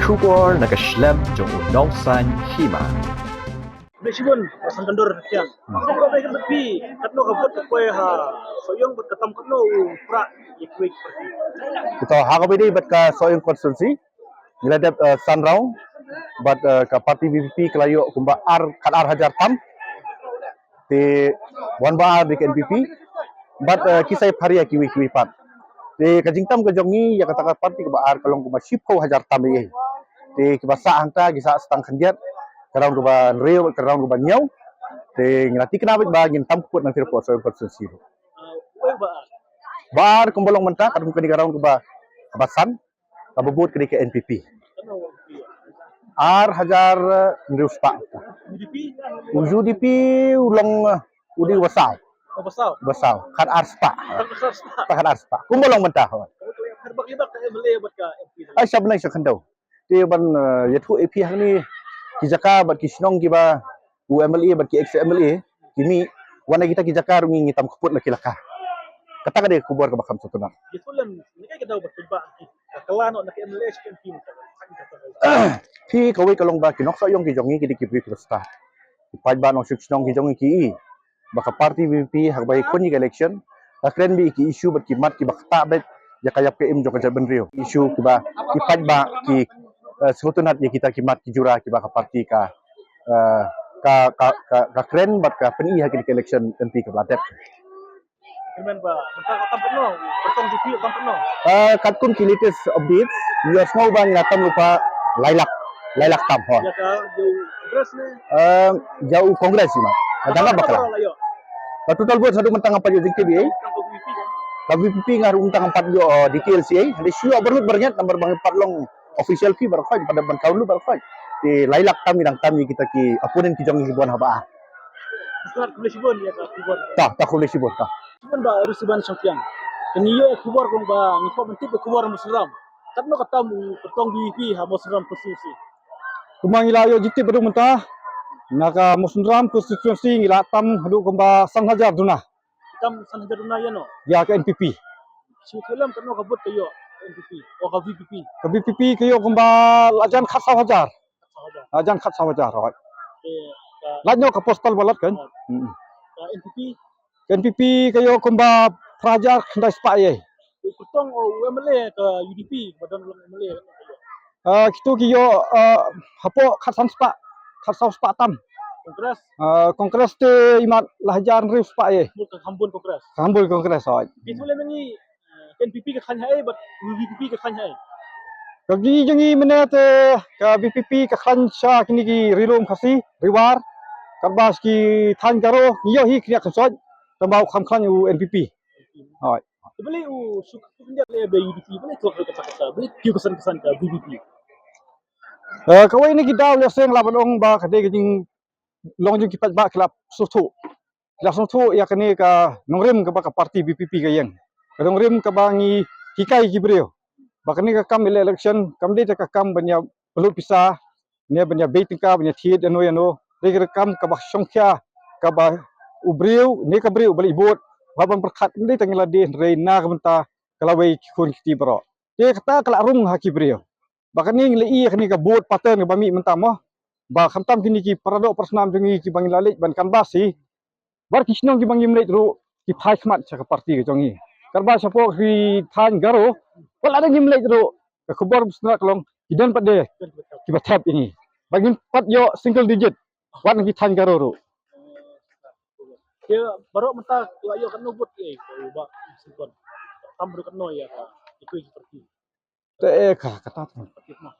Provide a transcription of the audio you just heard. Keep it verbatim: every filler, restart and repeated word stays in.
Khubor na ka shlem jong u nongsan hima. Bishibun, pasan kandur tiang. Ko bai kan pi, katno ka vote ka poi ha Sohiong bad katam katno u pra ikuik party. Kita ha ka bai dei bad ka Sohiong constituency. Ngi la dep, eh, san round bad, eh, ka party V P P ka la ïoh kumba ar, kat ar hajar tam. Te wan ba ar dei ka N P P bad, eh, ki sa ïa pharia kiwei kiwei pat. Te ka jingtam ka jong ngi ïa kata ka party kaba ar ka long kumba shiphew hajar tam ïa. Te kiba sah hangta ki sah stang khyndiat, ka round kaba hynriew, ka round kaba hynñiew. Te ngi la tikna bad ba ngin tam kput nangta hapoh Sohiong constituency. Ba ar kumba long mynta, ka dei kane ka round kaba, kaba san. Kaba vote ka dei ka N P P. Ar hajar, eh, hynriew spah. U U D P u long, eh, u dei uba saw. Uba saw. Uba saw. Kat ar spah. Kat ar spah. Kat ar spah. Kumba long mynta, hooid. Ai, sha bneng sha khyndew. Te ban, eh, ïathuh ïa phi hangne ki jaka bad ki shnong kiba u M L A bad ki ex M L A ki mih, wan na kita ki jaka ruh ngi, ngi tam kput la ki laka. Kata ka dei ka khubor kaba kham sngewtynnat. Phi, kawei ka long ba ki nongshong shnong ki jong ngi ki dei ki briew kiba stad. Ki paidbah nongshong shnong ki jong ngi ki i ba ka party V P P ha kaba ïakhun ïa ka election ka kren beit ïa ki issue bad ki mat kiba ktah beit ïa ka ïap ka im jong ka jaitbynriew. Issue kiba ki paidbah ki, eh, sngewtynnat ïa kita ki mat ki jura kiba ka party ka, eh, ka, ka, ka, ka kren bad ka pyni ha kine ki election M P kaba la dep. Kyrmen ba mynta ka tam katno, kyrtong V P tam katno? Eh, katkum ki latest updates, ngi ïohsngew ba ngi la tam lypa lai lak, lai lak tam, ho. Ïa ka, ïa u Congress ne? Eh, ïa u Congress hi ma. Ka dang ba kala. Ka total vote haduh mynta ngam pat ïoh jingtip ei. Ka V P P kan? Ka V P P nga ruh mynta ngam pat ïoh, eh, details ei. Hynrei shu ïoh barngut barngeit namar ba ngam pat long official phi baroh khoit, pat ban count ruh baroh khoit. Te lai lak tam ngi dang tam ïa kita ki opponent ki jong ngi kiba wan haba ar. Sngewbha khublei shibun ïa ka khubor. Ta, ta khublei shibun ta. Shibun Bah Rusiban Shangpiang. Kane ïa ka khubor kong ba ngi kwah ban tip ïa ka khubor Mawsynram. Katno ka tam u kyrtong V P P ha Mawsynram constituency? Kumba ngi la ïoh jingtip haduh mynta, na ka Mawsynram constituency ngi la tam haduh kumba san hajar duna. Tam san hajar duna ïa no? Ïa ka N P P. Shu khlem katno ka vote ka ïoh N P P, o ka V P P? Ka V P P ka ïoh kumba la jan khatsaw hajar. Khatsaw hajar. La jan khatsaw hajar, hooid. Te ka lait noh ka postal ballot kan. Hooid. Hmm. Ka N P P? Ka N P P ka ïoh kumba phra hajar khyndai spah ei. U kyrtong u M L A ka U D P ba don long M L A ka ïoh. Ah, kito ki ïoh, ah, hapoh khatsan spah, khatsaw spah tam. Congress? Ah, Congress te imat la hajar hynriew spah ei. Mut ka kham bun Congress. Kham bun Congress, hooid. Ki tu le mengi, eh, N P P ka khlaiñ ha ei bad V P P ka khlaiñ ha ei? Ka ngi jong ngi mynne te ka V P P ka khlaiñ sha kine ki ri lum Khasi, ri War. Katba ki thaiñ Garo ngi ïoh hi kine ki kynsoit. Tangba u kham khlaiñ u N P P. Hooid. Te balei u suk suk ndia le ba U D P, balei tok ka kata kata, balei kiew ka san ka san ka V P P? Eh, kawei na ki daw lehse nga lah ban ong ba ka dei ka jinglong jong ki paidbah ki la sngewthuh. Ki la sngewthuh ïa kane ka nongrim kaba ka party V P P ka ïeng. Ka nongrim kaba ngi hikai ki briew ba kane ka kam ele-, election kam dei te ka kam ban ïa pynlut pisa, ne ban ïa bei tyngka, ban ïa thied ïano ïano. Dei ka kam kaba shongkhia, kaba u briew ne ka briew ba leit vote, ba ban pyrkhat, ym dei tang ïa lade hynrei na ka bynta ka lawei ki khun ki kti baroh. Te kata ka la rung ha ki briew. Ba kane ngi la ïohi kane ka vote pattern kaba mih mynta mo. Ba khamtam kine ki paradoh parasnam jong ngi kiba ngi la leit ban canvass hi. Bad ki shnong kiba ngim leit ruh ki phai khmat sha ka party ka jong ngi. Katba shapoh ki thaiñ Garo, wat la dang ngim leit ruh, ka khubor ba sngewtynnat ka long ki don pat de kiba thep ïa ngi. Ba ngim pat ïoh single digit wat na ki thaiñ Garo ruh. Te baroh mynta la ïoh katno vote ïa u Bah Singkon? Tam ruh katno ïa ka, ïa ka party? Te, eh, ka, kata tu. Party ma.